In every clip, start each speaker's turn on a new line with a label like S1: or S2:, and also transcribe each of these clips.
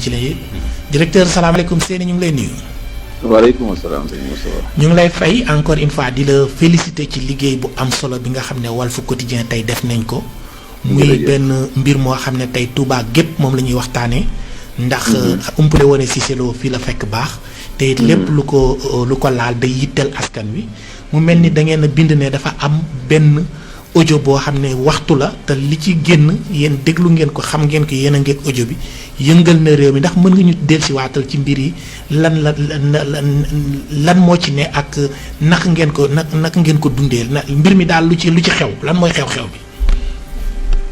S1: ci lay directeur salaamaaleykum Séni ñu ngi lay nuyu.
S2: waaleykum salaam sëñ Moustapha.
S1: ñu ngi lay fay encore une fois di la féliciter ci liggéey bu am solo bi nga xam ne Walfquotidien tey def nañ ko. muy benn mbir moo xam ne tey Touba gépp moom la ñuy waxtaanee. ndax umpale woon Cissé fii la fekk baax. te it lépp lu ko laal day yitteel askan wi. mu mel ni da ngeen a bind ne dafa am benn audio boo xam ne waxtu la te li ci génn yéen déglu ngeen ko xam ngeen ko yéen a ngeeg audio bi yëngal na réew mi ndax mën nga ñu dellusiwaatal ci mbir yi lan moo ci ne ak naka ngeen ko dundee mbir mi daal lu ci xew lan mooy xew-xew bi.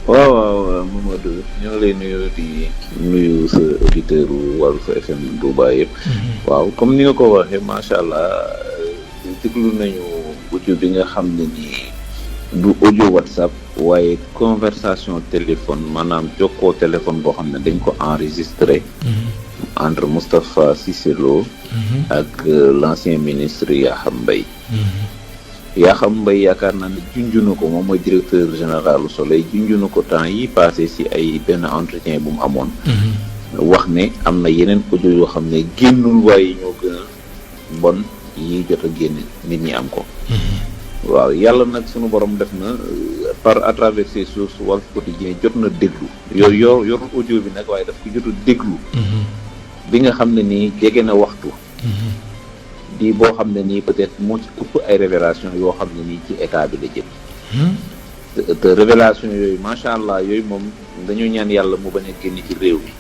S2: waaw Mamadou ñu ngi lay nuyu di nuyu sa auditeur Walf FM Touba yëpp. waaw comme ni nga ko waxee macha allah déglu nañu audio bi nga xam ne nii du audio WhatsApp waaye conversation téléphone maanaam jokkoo téléphone boo xam ne dañ ko enregistré. entre Moustapha Cissé ak l'ancien ministre Yakham Mbaye. Yakham Mbaye yaakaar naa ne junju na ko moom mooy directeur général Soleil junju na ko temps yi passé si ay benn entretien bu mu amoon. wax ne am na yeneen audio yoo xam ne génnul waaye ñoo gën a bon yi jot a génn nit ñi am ko. waaw yàlla nag sunu borom def na à travers ces sources Walfquotidien jot na déglu yorul audio bi nag waaye daf ko jot a déglu. bi nga xam ne nii jege na waxtu. di boo xam ne nii peut-être moo ci ëpp ay révélation yoo xam ne nii ci état bi la jëm. te révélation yooyu macha allah yooyu moom dañu ñaan yàlla mu bañ a génn ci réew mi.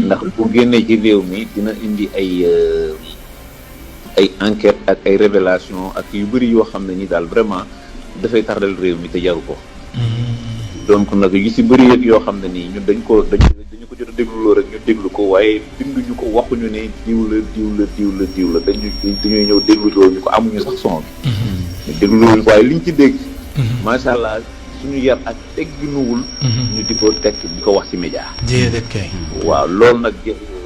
S2: ndax bu génnee ci réew mi dina indi ay enquête ak ay révélation ak yu bëri yoo xam ne ni daal vraiment dafay tardel réew mi te jaru ko. donc nag yu si bëri yëg yoo xam ne nii ñun dañu ko jot a dégluloo rek ñu déglu ko waaye binduñu ko waxuñu ne diw la dañuy ñëw dégluloo ñu ko amuñu sax son bi. ñu dégluloo ñu ko waaye liñ ci dégg. macha allah suñu yar ak tegginuwul. ñu di ko teg di ko wax ci média.
S1: déedéet kay.
S2: waaw loolu nag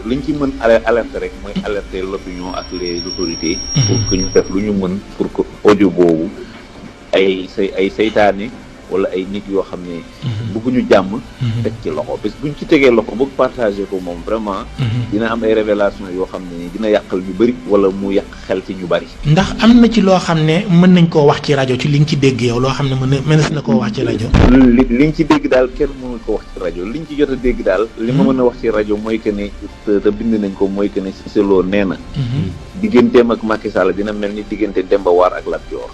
S2: liñ ci mën alerte rek mooy alerter l'opinion ak les autorités. pour que ñu def lu ñu mën pour que audio boobu ay saytaane wala ay nit yoo xam ne. bëgguñu jàmm. teg ci loxo parce que buñ ci tegee loxo bëgg partager ko moom vraiment. dina am ay révélation yoo xam ne dina yàqal ñu bëri wala mu yàq xel ci ñu bëri.
S1: ndax am na ci loo xam ne mën nañ koo wax ci rajo ci li nga ci dégg yow loo xam ne mënees na koo wax ci rajo.
S2: li nga ci dégg daal kenn mënul ko wax ci rajo liñ ci jot a dégg daal. li ma mën a wax ci rajo mooy que ne te bind nañ ko mooy que ne Cissé nee na. digganteem ak Macky Sall dina mel ni diggante Demba War ak Lat Dior.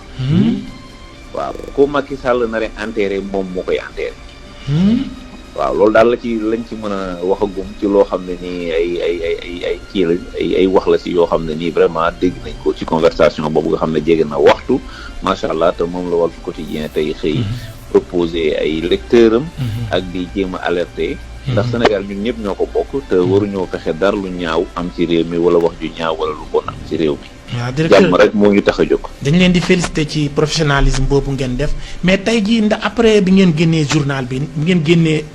S2: waaw ko Macky Sall na rek enterré moom moo koy enterré. waaw loolu daal lañ ci mën a waxagum ci loo xam ne nii ay kii la ay wax la si yoo xam ne nii vraiment dégg nañ ko ci conversation boobu nga xam ne jege na waxtu macha allah te moom la Walfquotidien tey xëy proposé ay lecteurs am. ak di jéem a alerter. ndax Sénégal ñun ñëpp ñoo ko bokk te waruñoo fexe dara lu ñaaw am ci réew mi wala wax ju ñaaw wala lu bon am ci réew mi.
S1: waaw directeur
S2: jàmm rek moo ñu tax a jóg.
S1: dañ leen di féliciter ci professionnalisme boobu ngeen def mais tey jii ndax après bi ngeen génnee journal bi ngeen génnee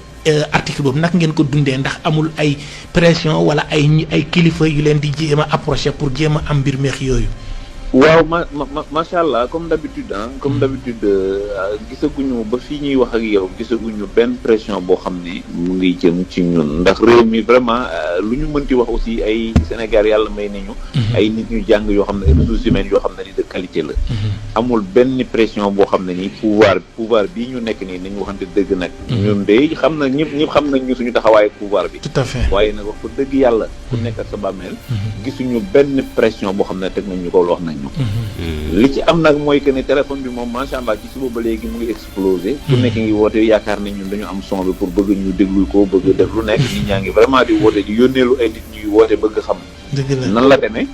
S1: article boobu naka ngeen ko dundee ndax amul ay pression wala ay kilifa yu leen di jéem a approché pour jéem a am mbir meex yooyu.
S2: waaw macha allah comme d'habitude gisaguñu ba fii ñuy wax ak yow gisaguñu benn pression boo xam ne mu ngi jëm ci ñun ndax réew mi vraiment lu ñu mënti wax aussi ay Sénégal yàlla may nañu. ay nit ñu jàng yoo xam ne ay ressources humaines yoo xam ne ni de qualité la. amul benn pression boo xam ne ni pouvoir bii ñu nekk nii nañu waxante dëgg nag. ñun de xam na ñëpp xam nañ ñu suñu taxawaay pouvoir bi.
S1: tout à fait
S2: waaye nag wax ko dëgg yàlla. ku nekk ak sa bàmmeel. gisuñu benn pression boo xam ne teg nañ ñu ko wax nañ ñu. li ci am nag mooy que ne téléphone bi moom macha allah ci suba ba léegi mu ngi explosé. ku nekk ngi woote yaakaar ne ñun dañu am son bi pour bëgg ñu déglu ko bëgg def lu nekk nit ñaa ngi vraiment di woote di yónneelu ay nit ñuy woote bëgg xam. nan la demee.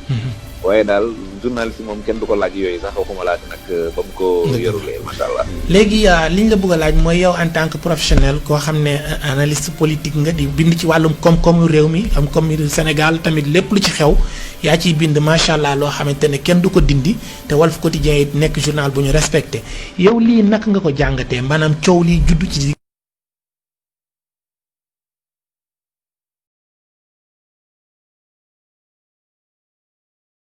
S2: waaye daal journaliste moom kenn du ko laaj yooyu sax waxuma laaj nag ba mu ko yorulee macha allah.
S1: léegi li ñu la bëgg a laaj mooy yow en tant que professionnel koo xam ne analyste politique nga di bind ci wàllum koom-koomu réew mi am comme Sénégal tamit lépp lu ci xew yaa ciy bind macha allah loo xamante ne kenn du ko dindi te Walfquotidien yi nekk journal bu ñu respecté yow lii naka nga ko jàngatee maanaam coow lii juddu ci